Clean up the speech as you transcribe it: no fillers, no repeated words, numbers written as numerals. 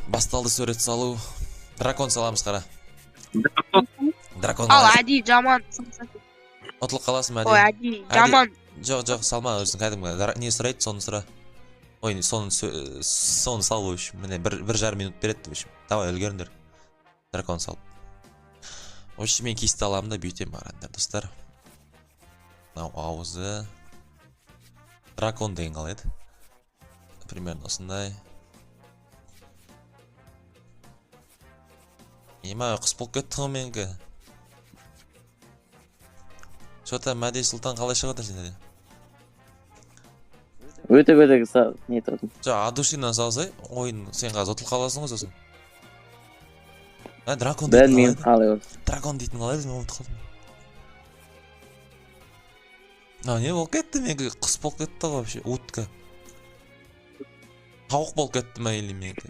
Басталды сурет салу. Дракон саламыз, қара. Дракон Ал қалай? Әдейі жаман. Ұтылып қаласың. Ой, Мәди. Әдейі жаман. Жоқ, жоқ, салма өзің кәдімгі. Не сұрайды, соны сұра. Ой, не, соны сал, в общем. Міне, 1,5 минут береді, в общем. Давай, үлгеріңдер. Дракон салып. В общем, мен кисть аламын да бүйтемін, қараңдар, достар. Мынау аузы. Дракон деген қалай еді? Примерно осындай. Ема, құс болып кетті ғой менікі. Че там, Мәди Сұлтан, қалай шығып жатыр сенде? Өте өте не етіп. Жоқ, от души-нан салсай, ойын сен қазір ұтылып қаласың ғой сосын. А, дракон дейтін Білмеймін қалай еді? қалай болды. Дракон дейтін қалай еді, мен ұмытып қалдым. А, не болып кетті менікі? Құс болып кетті ғой вообще, утка. Тауық болып кетті ма или менікі?